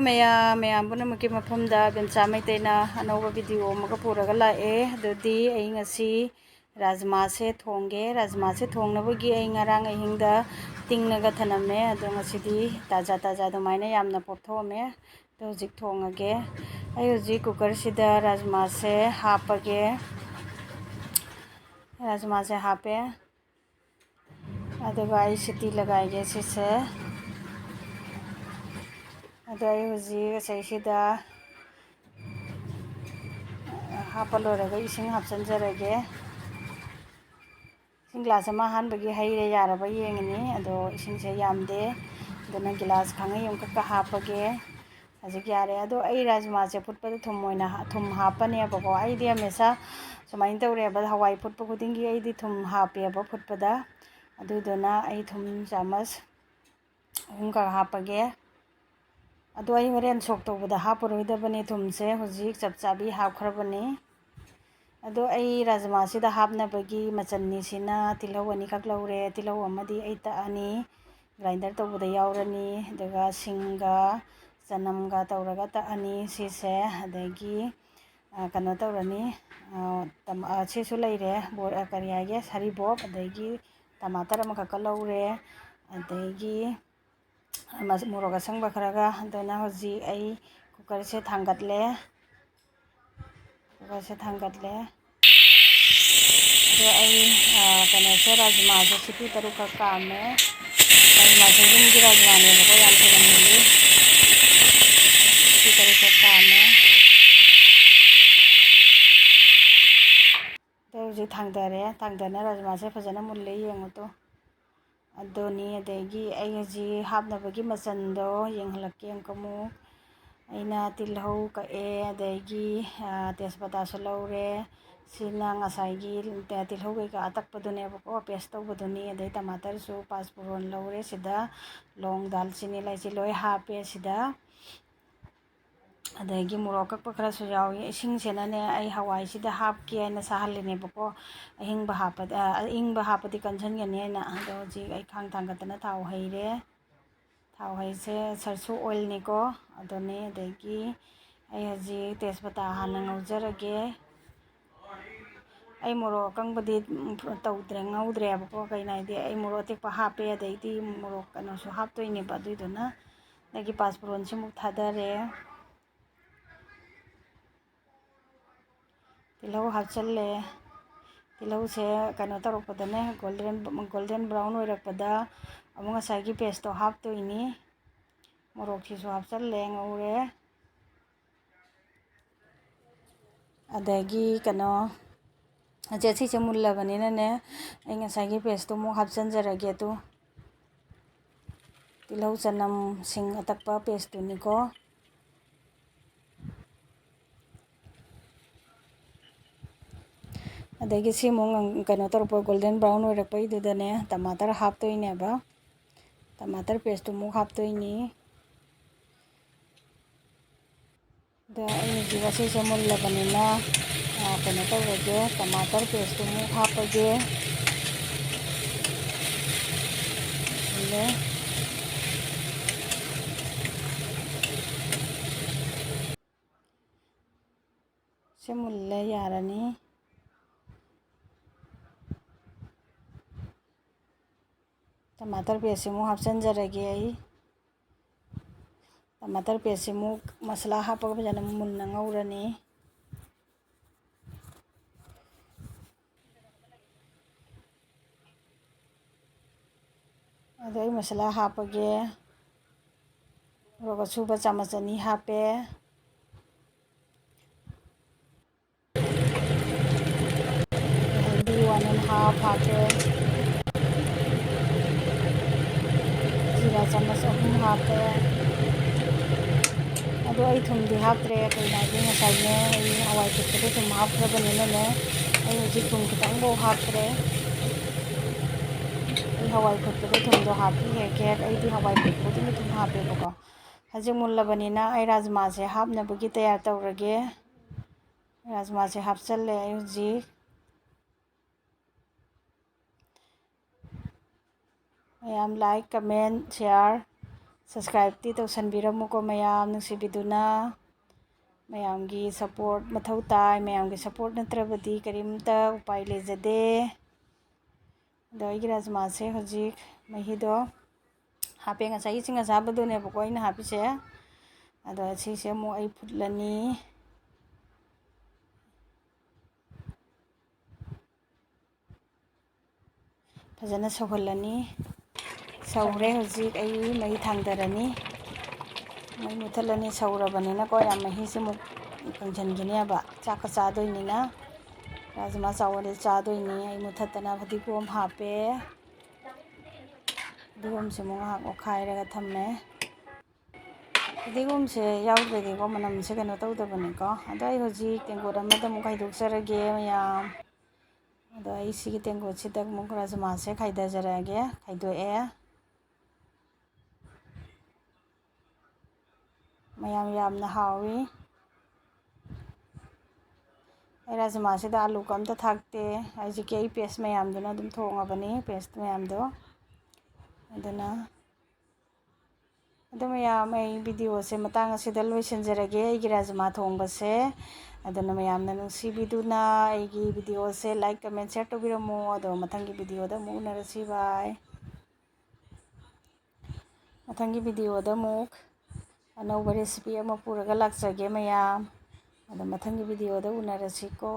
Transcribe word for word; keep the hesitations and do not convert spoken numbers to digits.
ꯃꯌꯥꯝ ꯃꯌꯥꯝ ꯄꯨꯝꯅꯃꯛꯀꯤ ꯃꯐꯝꯗ ꯕꯦꯝꯆꯥ ꯃꯩꯇꯩꯅ ꯑꯅꯧꯕ ꯚꯤꯗꯤꯑꯣ ꯑꯃꯒ ꯄꯨꯔꯒ ꯂꯥꯛꯑꯦ꯫ ꯑꯗꯨꯗꯤ ꯑꯩ ꯉꯁꯤ ꯔꯥꯖꯃꯥꯁꯦ ꯊꯣꯡꯒꯦ꯫ ꯔꯥꯖꯃꯥꯁꯦ ꯊꯣꯡꯅꯕꯒꯤ ꯑꯩ ꯉꯔꯥꯡ ꯑꯍꯤꯡꯗ ꯇꯤꯡꯉꯒ ꯊꯅꯝꯃꯦ꯫ ꯑꯗꯣ ꯉꯁꯤꯗꯤ ꯇꯥꯖꯥ ꯇꯥꯖꯥ ꯑꯗꯨꯃꯥꯏꯅ ꯌꯥꯝꯅ ꯄꯣꯞꯊꯣꯛꯑꯝꯃꯦ꯫ ꯑꯗꯣ ꯍꯧꯖꯤꯛ ꯊꯣꯡꯉꯒꯦ꯫ ꯑꯩ ꯍꯧꯖꯤꯛ ꯀꯨꯀꯔꯁꯤꯗ ꯔꯥꯖꯃꯥꯁꯦ ꯍꯥꯞꯄꯒꯦ꯫ ꯔꯥꯖꯃꯥꯁꯦ ꯍꯥꯞꯄꯦ꯫ ꯑꯗꯨꯒ ꯑꯩ ꯁꯤꯇꯤ ꯂꯒꯥꯏꯒꯦ ꯁꯤꯁꯦ꯫ ꯑꯗꯣ ꯑꯩ ꯍꯧꯖꯤꯛ ꯉꯁꯥꯏꯁꯤꯗ ꯍꯥꯞꯄ ꯂꯣꯏꯔꯒ ꯏꯁꯤꯡ ꯍꯥꯞꯆꯤꯟꯖꯔꯒꯦ꯫ ꯏꯁꯤꯡ ꯒ꯭ꯂꯥꯁ ꯑꯃ ꯑꯍꯥꯟꯕꯒꯤ ꯍꯩꯔꯦ, ꯌꯥꯔꯕ ꯌꯦꯡꯉꯤꯅꯤ꯫ ꯑꯗꯣ ꯏꯁꯤꯡꯁꯦ ꯌꯥꯝꯗꯦ, ꯑꯗꯨꯅ ꯒꯤꯂꯥꯁ ꯈꯥꯡꯉꯩ ꯑꯃꯈꯛꯀ ꯍꯥꯞꯄꯒꯦ꯫ ꯍꯧꯖꯤꯛ ꯌꯥꯔꯦ꯫ ꯑꯗꯣ ꯑꯩ ꯔꯥꯖꯃꯥꯁꯦ ꯐꯨꯠꯄꯗ ꯊꯨꯝ ꯑꯣꯏꯅ ꯍꯥ-, ꯊꯨꯝ ꯍꯥꯞꯄꯅꯦꯕꯀꯣ꯫ ꯑꯩꯗꯤ ꯍꯃꯦꯁꯥ ꯁꯨꯃꯥꯏꯅ ꯇꯧꯔꯦꯕ, ꯍꯋꯥꯏ ꯐꯨꯠꯄ ꯈꯨꯗꯤꯡꯒꯤ ꯑꯩꯗꯤ ꯊꯨꯝ ꯍꯥꯞꯄꯦꯕ ꯐꯨꯠꯄꯗ꯫ ꯑꯗꯨꯗꯨꯅ ꯑꯩ ꯊꯨꯝ ꯆꯥꯃꯁ ꯑꯍꯨꯝꯈꯛ ꯍꯥꯞꯄꯒꯦ꯫ ꯑꯗꯣ ꯑꯩ ꯍꯣꯔꯦꯟ ꯁꯣꯛ ꯇꯧꯕꯗ ꯍꯥꯞꯄꯔꯣꯏꯗꯕꯅꯦ ꯊꯨꯝꯁꯦ, ꯍꯧꯖꯤꯛ ꯆꯞ ꯆꯥꯕꯤ ꯍꯥꯞꯈ꯭ꯔꯕꯅꯦ꯫ ꯑꯗꯣ ꯑꯩ ꯔꯥꯖꯃꯥꯁꯤꯗ ꯍꯥꯞꯅꯕꯒꯤ ꯃꯆꯜꯅꯤꯁꯤꯅ ꯇꯤꯜꯍꯧ ꯑꯅꯤꯈꯛ ꯂꯧꯔꯦ꯫ ꯇꯤꯜꯍꯧ ꯑꯃꯗꯤ ꯑꯩ ꯇꯛꯑꯅꯤ, ꯒ꯭ꯔꯥꯏꯟꯗꯔ ꯇꯧꯕꯗ ꯌꯥꯎꯔꯅꯤ꯫ ꯑꯗꯨꯒ ꯁꯤꯡꯒ ꯆꯅꯝꯒ ꯇꯧꯔꯒ ꯇꯛꯑꯅꯤ ꯁꯤꯁꯦ꯫ ꯑꯗꯒꯤ, ꯑ, ꯀꯩꯅꯣ ꯇꯧꯔꯅꯤ, ꯑ, ꯇꯃ-, ꯑ, ꯁꯤꯁꯨ ꯂꯩꯔꯦ, ꯕꯣ-, ꯑ, ꯀꯔꯤ ꯍꯥꯏꯒꯦ, ꯁꯔꯤꯕꯣꯞ, ꯑꯗꯒꯤ ꯇꯃꯥꯇꯔ ꯑꯃꯈꯛꯀ ꯂꯧꯔꯦ꯫ ꯑꯗꯒꯤ ꯃꯁ-, ꯃꯣꯔꯣꯛ ꯑꯁꯪꯕ ꯈꯔꯒ꯫ ꯑꯗꯨꯅ ꯍꯧꯖꯤꯛ ꯑꯩ ꯀꯨꯀꯔꯁꯦ ꯊꯥꯡꯒꯠꯂꯦ꯫ ꯀꯨꯀꯔꯁꯦ ꯊꯥꯡꯒꯠꯂꯦ꯫ ꯑꯗꯣ ꯑꯩ, ꯑ, ꯀꯩꯅꯣꯁꯦ, ꯔꯥꯖꯃꯥꯁꯦ ꯁꯤꯇꯤ ꯇꯔꯨꯛꯈꯛ ꯀꯥꯝꯃꯦ꯫ ꯔꯥꯖꯃꯥꯁꯦ ꯌꯨꯝꯒꯤ ꯔꯥꯖꯃꯥꯅꯦꯕꯀꯣ, ꯌꯥꯝ ꯊꯣꯏꯅ ꯃꯨꯜꯂꯤ꯫ ꯁꯤꯇꯤ ꯇꯔꯨꯛꯈꯛ ꯀꯥꯝꯃꯦ꯫ ꯑꯗꯣ ꯍꯧꯖꯤꯛ ꯊꯥꯡꯗꯔꯦ꯫ ꯊꯥꯡꯗꯅ ꯔꯥꯖꯃꯥꯁꯦ ꯐꯖꯅ ꯃꯨꯜꯂꯦ ꯌꯦꯡꯉꯨ ꯇꯨ꯫ ꯑꯗꯨꯅꯤ꯫ ꯑꯗꯒꯤ ꯑꯩ ꯍꯧꯖꯤꯛ ꯍꯥꯞꯅꯕꯒꯤ ꯃꯆꯜꯗꯣ ꯌꯦꯡꯍꯜꯂꯛꯀꯦ ꯑꯃꯨꯛꯀ ꯑꯃꯨꯛ꯫ ꯑꯩꯅ ꯇꯤꯜꯍꯧ ꯀꯛꯑꯦ, ꯑꯗꯒꯤ, ꯑ, ꯇꯦꯖꯄꯇꯥꯁꯨ ꯂꯧꯔꯦ꯫ ꯁꯤꯅ ꯉꯁꯥꯏꯒꯤ ꯇꯤꯜꯍꯧ ꯀꯩꯀꯥ ꯑꯇꯛꯄꯗꯨꯅꯦꯕꯀꯣ, ꯄꯦꯁ ꯇꯧꯕꯗꯨꯅꯤ꯫ ꯑꯗꯩ ꯇꯃꯥꯇꯔꯁꯨ ꯄꯥꯁꯄꯨꯔꯣꯟ ꯂꯧꯔꯦ꯫ ꯁꯤꯗ ꯂꯣꯡ, ꯗꯥꯜꯆꯤꯅꯤ, ꯏꯂꯥꯏꯆꯤ ꯂꯣꯏ ꯍꯥꯞꯄꯦ ꯁꯤꯗ꯫ ꯑꯗꯒꯤ ꯃꯣꯔꯣꯛ ꯑꯀꯛꯄ ꯈꯔꯁꯨ ꯌꯥꯎꯏ꯫ ꯏꯁꯤꯡꯁꯤꯅꯅꯦ ꯑꯩ ꯍꯋꯥꯏꯁꯤꯗ ꯍꯥꯞꯀꯦ ꯍꯥꯏꯅ ꯁꯥꯍꯜꯂꯤꯅꯦꯕꯀꯣ꯫ ꯑꯍꯤꯡꯕ ꯍꯥꯞꯄꯗꯤ, ꯑ, ꯑꯏꯪꯕ ꯍꯥꯞꯄꯗꯤ ꯀꯟꯁꯤꯟꯒꯅꯤ ꯍꯥꯏꯅ꯫ ꯑꯗꯣ ꯍꯧꯖꯤꯛ ꯑꯩ ꯈꯥꯡ ꯊꯥꯡꯒꯠꯇꯅ ꯊꯥꯎ ꯍꯩꯔꯦ꯫ ꯊꯥꯎ ꯍꯩꯁꯦ ꯁꯔꯁꯨ ꯑꯣꯏꯜꯅꯤꯀꯣ, ꯑꯗꯨꯅꯤ꯫ ꯑꯗꯒꯤ ꯑꯩ ꯍꯧꯖꯤꯛ ꯇꯦꯖꯄꯇꯥ ꯍꯥꯟꯅ ꯉꯧꯖꯔꯒꯦ꯫ ꯑꯩ ꯃꯣꯔꯣꯛ ꯑꯀꯪꯕꯗꯤ, ꯎꯝ, ꯇꯧꯗ꯭ꯔꯦ, ꯉꯧꯗ꯭ꯔꯦꯕꯀꯣ꯫ ꯀꯩꯅꯣ ꯍꯥꯏꯗꯤ, ꯑꯩ ꯃꯣꯔꯣꯛ ꯑꯇꯦꯛꯄ ꯍꯥꯞꯄꯦ, ꯑꯗꯩꯗꯤ ꯃꯣꯔꯣꯛ ꯀꯩꯅꯣꯁꯨ ꯍꯥꯞꯇꯣꯏꯅꯦꯕ꯫ ꯑꯗꯨꯏꯗꯨꯅ ꯑꯗꯒꯤ ꯄꯥꯁꯄꯣꯔꯟꯁꯤꯃꯨꯛ ꯊꯥꯗꯔꯦ꯫ ꯇꯤꯜꯍꯧ ꯍꯥꯞꯆꯜꯂꯦ꯫ ꯇꯤꯜꯍꯧꯁꯦ ꯀꯩꯅꯣ ꯇꯧꯔꯛꯄꯗꯅꯦ, ꯒꯣꯜꯗꯦꯟ, ꯒꯣꯜꯗꯦꯟ ꯕ꯭ꯔꯥꯎꯟ ꯑꯣꯏꯔꯛꯄꯗ ꯑꯃꯨꯛ ꯉꯁꯥꯏꯒꯤ ꯄꯦꯁꯇꯣ ꯍꯥꯞꯇꯣꯏꯅꯤ꯫ ꯃꯣꯔꯣꯛꯁꯤꯁꯨ ꯍꯥꯞꯆꯜꯂꯦ, ꯉꯧꯔꯦ꯫ ꯑꯗꯒꯤ ꯀꯩꯅꯣ, ꯍꯧꯖꯤꯛ ꯑꯁꯤꯁꯦ ꯃꯨꯜꯂꯕꯅꯤꯅꯅꯦ, ꯑꯩ ꯉꯁꯥꯏꯒꯤ ꯄꯦꯁꯇꯣ ꯑꯃꯨꯛ ꯍꯥꯞꯆꯤꯟꯖꯔꯒꯦ꯫ ꯑꯗꯨ ꯇꯤꯜꯍꯧ, ꯆꯅꯝ, ꯁꯤꯡ ꯑꯇꯛꯄ ꯄꯦꯁꯇꯨꯅꯤꯀꯣ꯫ ꯑꯗꯒꯤ ꯁꯤ ꯑꯃꯨꯛ ꯉꯥꯡ-, ꯀꯩꯅꯣ ꯇꯧꯔꯛꯄ, ꯒꯣꯜꯗꯦꯟ ꯕ꯭ꯔꯥꯎꯟ ꯑꯣꯏꯔꯛꯄꯩꯗꯨꯗꯅꯦ, ꯇꯃꯥꯇꯔ ꯍꯥꯞꯇꯣꯏꯅꯦꯕ꯫ ꯇꯃꯥꯇꯔ ꯄꯦꯁꯇꯨ ꯑꯃꯨꯛ ꯍꯥꯞꯇꯣꯏꯅꯤ꯫ ꯑꯗ ꯑꯩ ꯍꯧꯖꯤꯛ ꯑꯁꯤꯁꯦ ꯃꯨꯜꯂꯕꯅꯤꯅ, ꯑ, ꯀꯩꯅꯣ ꯇꯧꯔꯒꯦ, ꯇꯃꯥꯇꯔ ꯄꯦꯁꯇꯨ ꯑꯃꯨꯛ ꯍꯥꯞꯄꯒꯦ꯫ ꯃꯨꯜꯂꯦ꯫ ꯁꯤ ꯃꯨꯜꯂꯦ, ꯌꯥꯔꯅꯤ꯫ ꯇꯃꯥꯇꯔ ꯄꯦꯁꯁꯤꯃꯨꯛ ꯍꯥꯞꯆꯤꯟꯖꯔꯒꯦ ꯑꯩ꯫ ꯇꯃꯥꯇꯔ ꯄꯦꯁꯁꯤꯃꯨꯛ ꯃꯁꯥꯂꯥ ꯍꯥꯞꯄꯒ ꯐꯖꯅ ꯃꯨꯟꯅ ꯉꯧꯔꯅꯤ꯫ ꯑꯗꯣ ꯑꯩ ꯃꯁꯥꯂꯥ ꯍꯥꯞꯄꯒꯦ꯫ ꯃꯣꯔꯣꯛ ꯑꯁꯨꯕ ꯆꯥꯃꯁ ꯑꯅꯤ ꯍꯥꯞꯄꯦ꯫ ꯍꯜꯗꯤ one and half ꯍꯥꯞꯄꯦ꯫ ꯖꯤꯔꯥ ꯆꯥꯃꯁ ꯑꯍꯨꯝ ꯍꯥꯞꯄꯦ꯫ ꯑꯗꯣ ꯑꯩ ꯊꯨꯝꯗꯤ ꯍꯥꯞꯇ꯭ꯔꯦ, ꯀꯩꯅꯣ ꯍꯥꯏꯗꯤ ꯉꯁꯥꯏꯅꯦ ꯑꯩ ꯍꯋꯥꯏ ꯐꯨꯠꯄꯗ ꯊꯨꯝ ꯍꯥꯞꯈ꯭ꯔꯕꯅꯤꯅꯅꯦ, ꯑꯩ ꯍꯧꯖꯤꯛ ꯊꯨꯝ ꯈꯤꯇꯪꯐꯥꯎ ꯍꯥꯞꯇ꯭ꯔꯦ꯫ ꯑꯩ ꯍꯋꯥꯏ ꯐꯨꯠꯄꯗ ꯊꯨꯝꯗꯣ ꯍꯥꯞꯄꯤ ꯍꯦꯛ ꯍꯦꯛ, ꯑꯩꯗꯤ ꯍꯋꯥꯏ ꯐꯨꯠꯄ ꯈꯨꯗꯤꯡꯒꯤ ꯊꯨꯝ ꯍꯥꯞꯄꯦꯕꯀꯣ꯫ ꯍꯧꯖꯤꯛ ꯃꯨꯜꯂꯕꯅꯤꯅ ꯑꯩ ꯔꯥꯖꯃꯥꯁꯦ ꯍꯥꯞꯅꯕꯒꯤ ꯇꯌꯥꯔꯤ ꯇꯧꯔꯒꯦ꯫ ꯔꯥꯖꯃꯥꯁꯦ ꯍꯥꯞꯆꯜꯂꯦ ꯑꯩ ꯍꯧꯖꯤꯛ꯫ ꯃꯌꯥꯝ like, comment, share, Subscribeꯇꯤ ꯇꯧꯁꯟꯕꯤꯔꯝꯃꯨꯀꯣ ꯃꯌꯥꯝ ꯅꯨꯡꯁꯤꯕꯤꯗꯨꯅ꯫ ꯃꯌꯥꯝꯒꯤ support ꯃꯊꯧ ꯇꯥꯏ꯫ ꯃꯌꯥꯝꯒꯤ support ꯅꯠꯇ꯭ꯔꯕꯗꯤ ꯀꯔꯤꯝꯇ ꯎꯄꯥꯏ ꯂꯩꯖꯗꯦ꯫ ꯑꯗꯣ ꯑꯩꯒꯤ ꯔꯥꯖꯃꯥꯁꯦ ꯍꯧꯖꯤꯛ ꯃꯍꯤꯗꯣ ꯍꯥꯞꯄꯦ꯫ ꯉꯁꯥꯏꯒꯤ ꯆꯤꯡ ꯑꯁꯥꯕꯗꯨꯅꯦꯕꯀꯣ ꯑꯩꯅ ꯍꯥꯞꯄꯤꯁꯦ꯫ ꯑꯗꯣ ꯁꯤꯁꯦ ꯑꯃꯨꯛ ꯑꯩ ꯐꯨꯠꯂꯅꯤ꯫ ꯐꯖꯅ ꯁꯧꯍꯜꯂꯅꯤ꯫ ꯁꯧꯔꯦ꯫ ꯍꯧꯖꯤꯛ ꯑꯩ ꯃꯩ ꯊꯥꯡꯗꯔꯅꯤ꯫ ꯃꯩ ꯃꯨꯊꯠꯂꯅꯤ꯫ ꯁꯧꯔꯕꯅꯤꯅꯀꯣ ꯌꯥꯝ ꯃꯍꯤꯁꯦ ꯑꯃꯨꯛ ꯀꯪꯁꯤꯟꯈꯤꯅꯦꯕ꯫ ꯆꯥꯛꯀ ꯆꯥꯗꯣꯏꯅꯤꯅ꯫ ꯔꯥꯖꯃꯥ ꯆꯥꯎꯋꯜꯗꯤ ꯆꯥꯗꯣꯏꯅꯤ꯫ ꯑꯩ ꯃꯨꯊꯠꯇꯅ ꯐꯗꯤꯒꯣꯝ ꯍꯥꯞꯄꯦ꯫ ꯐꯗꯤꯒꯣꯝꯁꯦ ꯑꯃꯨꯛ ꯉꯥꯏꯍꯥꯛ ꯑꯣꯠꯈꯥꯏꯔꯒ ꯊꯝꯃꯦ꯫ ꯐꯗꯤꯒꯣꯝꯁꯦ ꯌꯥꯎꯗ꯭ꯔꯗꯤꯀꯣ ꯃꯅꯝꯁꯦ ꯀꯩꯅꯣ ꯇꯧꯗꯕꯅꯤꯀꯣ꯫ ꯑꯗꯣ ꯑꯩ ꯍꯧꯖꯤꯛ ꯇꯦꯡꯀꯣꯠ ꯑꯃꯗ ꯑꯃꯨꯛ ꯈꯥꯏꯗꯣꯛꯆꯔꯒꯦ ꯃꯌꯥꯝ꯫ ꯑꯗꯣ ꯑꯩ ꯁꯤꯒꯤ ꯇꯦꯡꯀꯣꯠꯁꯤꯗ ꯑꯃꯨꯛ ꯔꯥꯖꯃꯥꯁꯦ ꯈꯥꯏꯗꯖꯔꯛꯑꯒꯦ꯫ ꯈꯥꯏꯗꯣꯛꯑꯦ꯫ ꯃꯌꯥꯝ ꯌꯥꯝꯅ ꯍꯥꯎꯏ꯫ ꯑꯩ ꯔꯥꯖꯃꯥꯁꯤꯗ ꯑꯂꯨ ꯀꯝꯇ ꯊꯥꯛꯇꯦ꯫ ꯍꯧꯖꯤꯛꯀꯤ ꯑꯩ paste ꯃꯌꯥꯝꯗꯨꯅ ꯑꯗꯨꯝ ꯊꯣꯡꯉꯕꯅꯤ, paste ꯃꯌꯥꯝꯗꯣ꯫ ꯑꯗꯨꯅ ꯑꯗꯨ ꯃꯌꯥꯝ, ꯑꯩ videoꯁꯦ ꯃꯇꯥꯡ ꯑꯁꯤꯗ ꯂꯣꯏꯁꯤꯟꯖꯔꯒꯦ, ꯑꯩꯒꯤ ꯔꯥꯖꯃꯥ ꯊꯣꯡꯕꯁꯦ꯫ ꯑꯗꯨꯅ ꯃꯌꯥꯝꯅ ꯅꯨꯡꯁꯤꯕꯤꯗꯨꯅ ꯑꯩꯒꯤ videoꯁꯦ like, comment, share ꯇꯧꯕꯤꯔꯝꯃꯣ꯫ ꯑꯗꯣ ꯃꯊꯪꯒꯤ videoꯗ ꯑꯃꯨꯛ ꯎꯅꯔꯁꯤ꯫ Bye꯫ ꯃꯊꯪꯒꯤ videoꯗ ꯑꯃꯨꯛ ꯑꯅꯧꯕ recipe ꯑꯃ ꯄꯨꯔꯒ ꯂꯥꯛꯆꯒꯦ ꯃꯌꯥꯝ꯫ ꯑꯗꯣ ꯃꯊꯪꯒꯤ videoꯗ ꯎꯅꯔꯁꯤꯀꯣ꯫